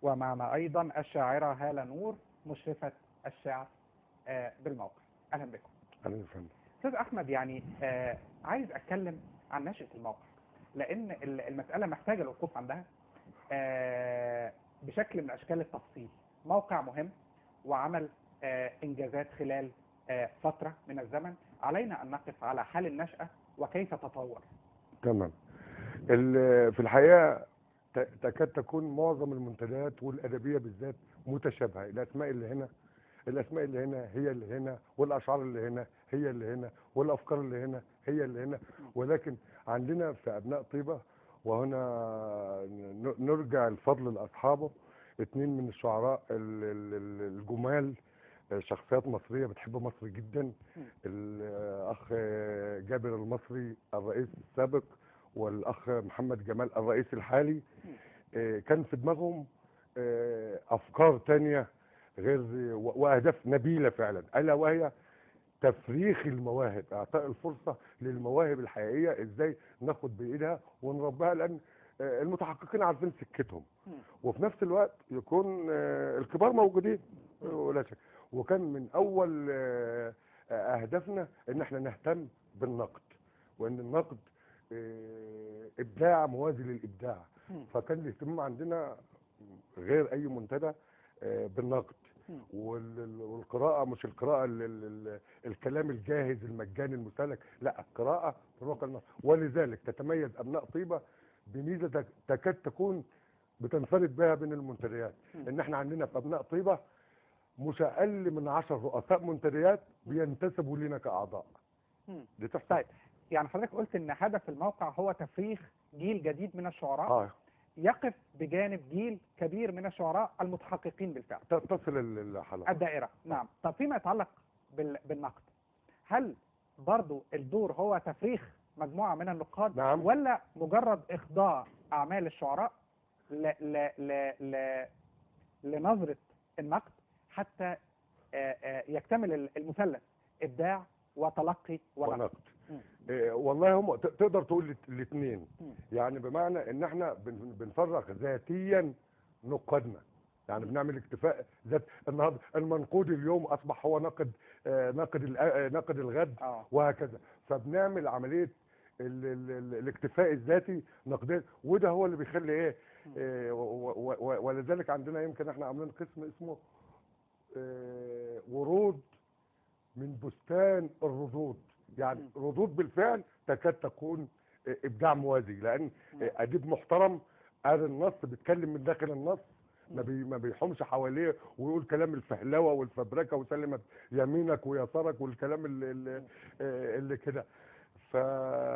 ومعنا أيضا الشاعرة هالة نور مشرفة الشعر بالموقع. أهلا بكم. أهلا وسهلا. أستاذ أحمد، يعني عايز أتكلم عن نشأة الموقع، لأن المسألة محتاجة الوقوف عندها بشكل من أشكال التفصيل. موقع مهم وعمل إنجازات خلال فترة من الزمن، علينا أن نقف على حال النشأة وكيف تطور. تمام. في الحقيقة تكاد تكون معظم المنتديات والأدبية بالذات متشابهة. الأسماء اللي هنا، الأسماء اللي هنا هي اللي هنا، والأشعار اللي هنا هي اللي هنا، والأفكار اللي هنا هي اللي هنا. ولكن عندنا في أبناء طيبة، وهنا نرجع الفضل لأصحابه، اتنين من الشعراء الجمال، شخصيات مصرية بتحب مصر جدا، الأخ جابر المصري الرئيس السابق والأخ محمد جمال الرئيس الحالي. كان في دماغهم أفكار تانية غير وأهداف نبيلة فعلا، ألا وهي تفريخ المواهب، إعطاء الفرصة للمواهب الحقيقية، إزاي ناخد بإيدها ونربيها، لأن المتحققين عارفين سكتهم، وفي نفس الوقت يكون الكبار موجودين ولا شك. وكان من أول أهدافنا إن احنا نهتم بالنقد، وإن النقد إبداع موازي للإبداع. فكان الاهتمام عندنا غير أي منتدى بالنقد والقراءة، مش القراءة الكلام الجاهز المجاني المستهلك، لا، القراءة في الواقع. ولذلك تتميز أبناء طيبة بميزة تكاد تكون بتنفرد بها بين المنتديات، إن احنا عندنا في أبناء طيبة مش أقل من 10 رؤساء منتديات بينتسبوا لنا كأعضاء. دي تحصل. طيب، يعني حضرتك قلت إن هدف الموقع هو تفريخ جيل جديد من الشعراء يقف بجانب جيل كبير من الشعراء المتحققين بالفعل. تصل الحلقة الدائرة. نعم. طب فيما يتعلق بالنقد، هل برضو الدور هو تفريخ مجموعة من النقاد؟ نعم. ولا مجرد إخضاع أعمال الشعراء ل ل ل ل لنظرة النقد حتى يكتمل المثلث إبداع وتلقي ونقد؟ والله هم تقدر تقول الاثنين، يعني بمعنى ان احنا بنفرغ ذاتيا نقادنا، يعني بنعمل اكتفاء ذات. النهارده المنقود اليوم اصبح هو ناقد، ناقد الغد، وهكذا. فبنعمل عملية الاكتفاء الذاتي نقديا، وده هو اللي بيخلي ايه، ولذلك عندنا يمكن احنا عاملين قسم اسمه ورود من بستان الردود، يعني ردود بالفعل تكاد تكون ابداع موازي، لان اديب محترم قال النص، بيتكلم من داخل النص، ما بيحومش حواليه ويقول كلام الفهلوة والفبركه وسلمت يمينك ويسارك والكلام اللي كده.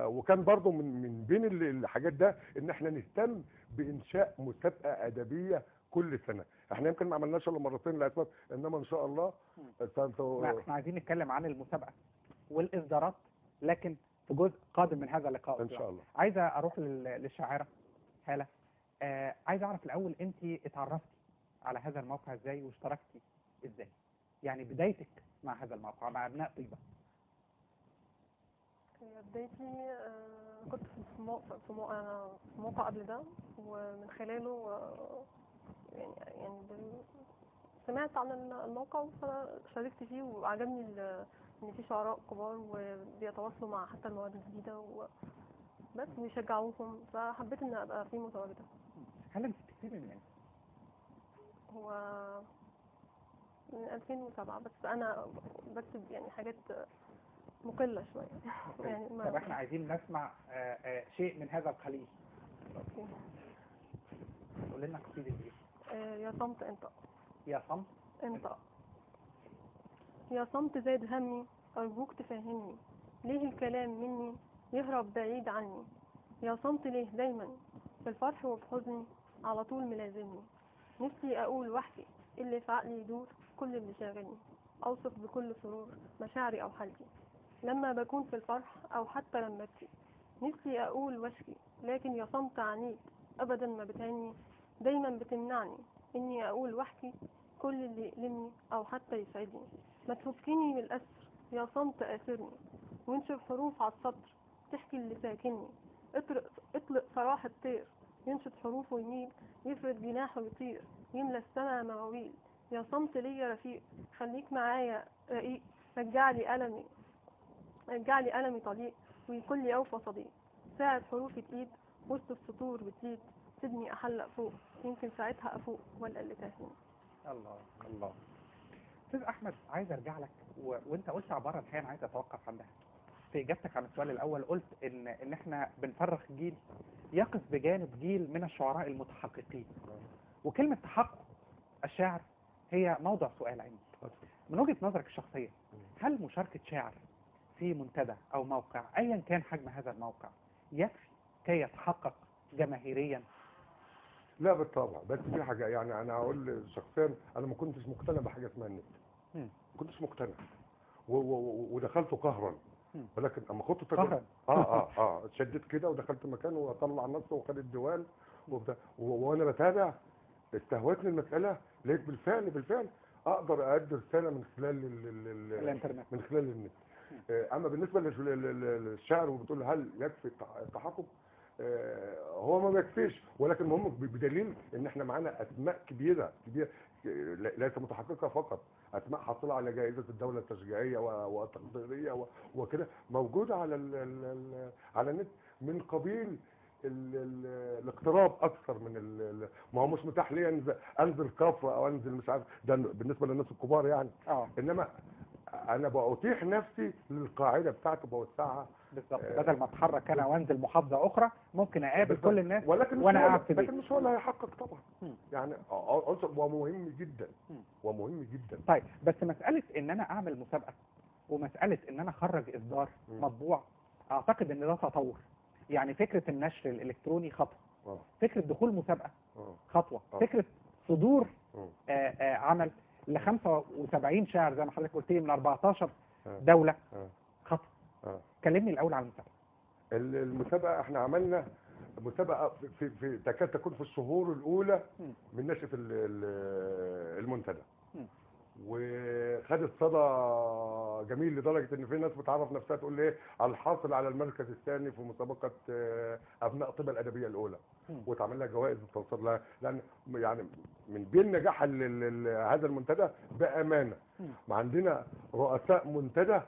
وكان برضو من بين الحاجات ده ان احنا نهتم بانشاء مسابقة ادبية كل سنة. احنا يمكن ما عملناش الا مرتين لاسباب، انما ان شاء الله احنا عايزين نتكلم عن المسابقة والاصدارات، لكن في جزء قادم من هذا اللقاء ان شاء الله. عايزه اروح للشاعره هاله. عايزه اعرف الاول، انت اتعرفتي على هذا الموقع ازاي واشتركتي ازاي؟ يعني بدايتك مع هذا الموقع، مع ابناء طيبة. بدايتي كنت في موقع قبل ده، ومن خلاله يعني سمعت عن الموقع فشاركت فيه، وعجبني ان في شعراء كبار وبيتواصلوا مع حتى المواد الجديدة وبس ويشجعوهم، فحبيت ان ابقى فيه متواجدة. هل انت بتكتبي من امتى؟ هو من 2007، بس انا بكتب يعني حاجات مقلة شوية. يعني طب احنا عايزين نسمع شيء من هذا القليل. okay. قول لنا قصيدة ايه؟ يا صمت انطق. يا صمت انطق. يا صمت زاد همي، أرجوك تفهمني، ليه الكلام مني يهرب بعيد عني؟ يا صمت ليه دايما في الفرح وفي حزني على طول ملازمني؟ نفسي أقول وحدي اللي في عقلي يدور، كل اللي شاغلني أوصف بكل سرور مشاعري أو حالتي لما بكون في الفرح أو حتى لما أبكي. نفسي أقول واشكي، لكن يا صمت عنيد أبدا ما بتعني، دايما بتمنعني إني أقول واحكي كل اللي يألمني أو حتى يسعدني. ما تفكني من الأسر يا صمت آسرني، وانشر حروف على السطر تحكي اللي ساكنني. اطلق سراح الطير ينشط حروفه يميل، يفرد جناحه يطير، يملى السما مواويل. يا صمت ليا رفيق، خليك معايا رقيق، رجعلي ألمي، رجعلي ألمي طليق، ويكون لي أوفى صديق. ساعة حروفي تقيد وسط السطور بتزيد، سيبني أحلق فوق، يمكن ساعتها أفوق ولا اللي تاهين. الله الله. أستاذ أحمد، عايز أرجع لك وأنت قلت عبارة الحقيقة أنا عايز أتوقف عندها. في إجابتك عن السؤال الأول قلت إن إحنا بنفرخ جيل يقف بجانب جيل من الشعراء المتحققين، وكلمة تحقق الشاعر هي موضع سؤال عندي. من وجهة نظرك الشخصية، هل مشاركة شاعر في منتدى أو موقع أيا كان حجم هذا الموقع يكفي كي يتحقق جماهيريا؟ لا بالطبع، بس في حاجة يعني أنا هقول شخصيا أنا ما كنتش مقتنع بحاجة اسمها النت، ما كنتش مقتنع ودخلت قهرا، ولكن اما خدت تجربه اتشددت كده ودخلت مكان واطلع نص وخد الديوان وبتاع، وانا بتابع استهوتني المسالة، لقيت بالفعل اقدر اادي رسالة من خلال الانترنت، من خلال النت. اما بالنسبة للشعر وبتقول هل يكفي التحقق، هو ما بيكفيش، ولكن المهم بدليل ان احنا معانا اسماء كبيرة كبيرة ليس متحققه فقط، اسماء حاصله على جائزة الدولة التشجيعيه والتقديريه وكده، موجودة على على النت، من قبيل الاقتراب اكثر من ما هو مش متاح لي انزل كفر او انزل مش عارف، ده بالنسبة للناس الكبار يعني. انما انا بأتيح نفسي للقاعدة بتاعته بوسعها بالظبط، بدل ما اتحرك انا وانزل محافظة اخرى ممكن اقابل كل الناس، ولكن وانا قاعد في بيتي. لكن مش هو اللي هيحقق طبعا، يعني عنصر ومهم جدا، ومهم جدا. طيب بس مسالة ان انا اعمل مسابقة ومسالة ان انا اخرج اصدار مطبوع، اعتقد ان ده تطور. يعني فكرة النشر الالكتروني خطوة، فكرة دخول مسابقة خطوة، فكرة صدور عمل ل 75 شاعر زي ما حضرتك قلت لي من 14 دولة خطوة. كلمني الاول عن المسابقة. المسابقة احنا عملنا مسابقة في تكاد تكون في الشهور الاولى من نشأة المنتدى، وخدت صدى جميل لدرجة ان في ناس بتعرف نفسها تقول ايه الحاصل على المركز الثاني في مسابقة ابناء طب الادبية الاولى، واتعمل لها جوائز وتوصل لها، لان يعني من بين نجاح هذا المنتدى بامانه ما عندنا رؤساء منتدى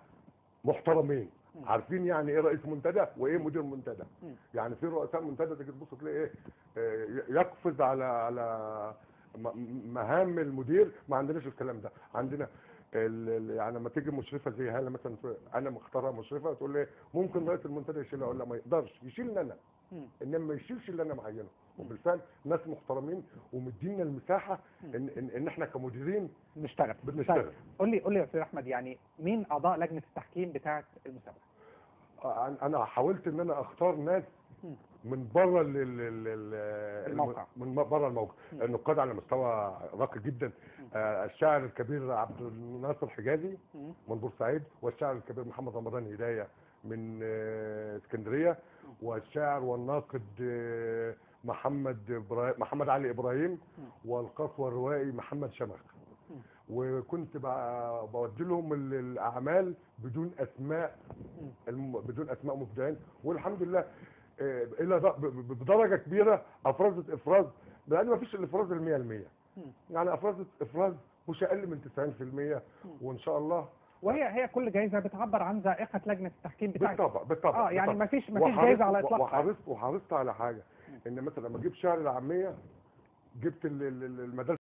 محترمين، عارفين يعني ايه رئيس منتدى وايه مدير منتدى. يعني في رؤساء منتدى تيجي تبص تلاقي ايه يقفز على مهام المدير، ما عندناش الكلام ده. عندنا يعني لما تيجي مشرفة زي هاله مثلا، انا مختارها مشرفة، تقول لي ممكن رئيس المنتدى يشيلها، اقول لها ما يقدرش يشيلني انا، انما ما يشيلش اللي انا معينة. وبالفعل ناس محترمين ومدينا المساحة ان احنا كمديرين نشتغل بنشتغل. طيب. قول لي يا استاذ احمد، يعني مين اعضاء لجنة التحكيم بتاعه المسابقة؟ انا حاولت ان انا اختار ناس من بره الموقع، من بره الموقع، النقاد على مستوى راقي جدا، الشاعر الكبير عبد الناصر حجازي من بورسعيد، والشاعر الكبير محمد رمضان هداية من اسكندرية، والشاعر والناقد محمد علي ابراهيم، والقصوى الروائي محمد شمخ. وكنت بودي لهم الاعمال بدون اسماء، بدون اسماء مبدعين، والحمد لله الى بدرجة كبيرة افرزت افراز، لان ما فيش الافراز ال 100%، يعني افرزت افراز مش اقل من 90%، وان شاء الله. وهي كل جايزة بتعبر عن ذائقة لجنة التحكيم بتاعتها. بالطبع بالطبع. يعني ما فيش جايزة على الاطلاق. وحرصت على حاجة، ان مثلا لما اجيب شعر العامية جبت المدارس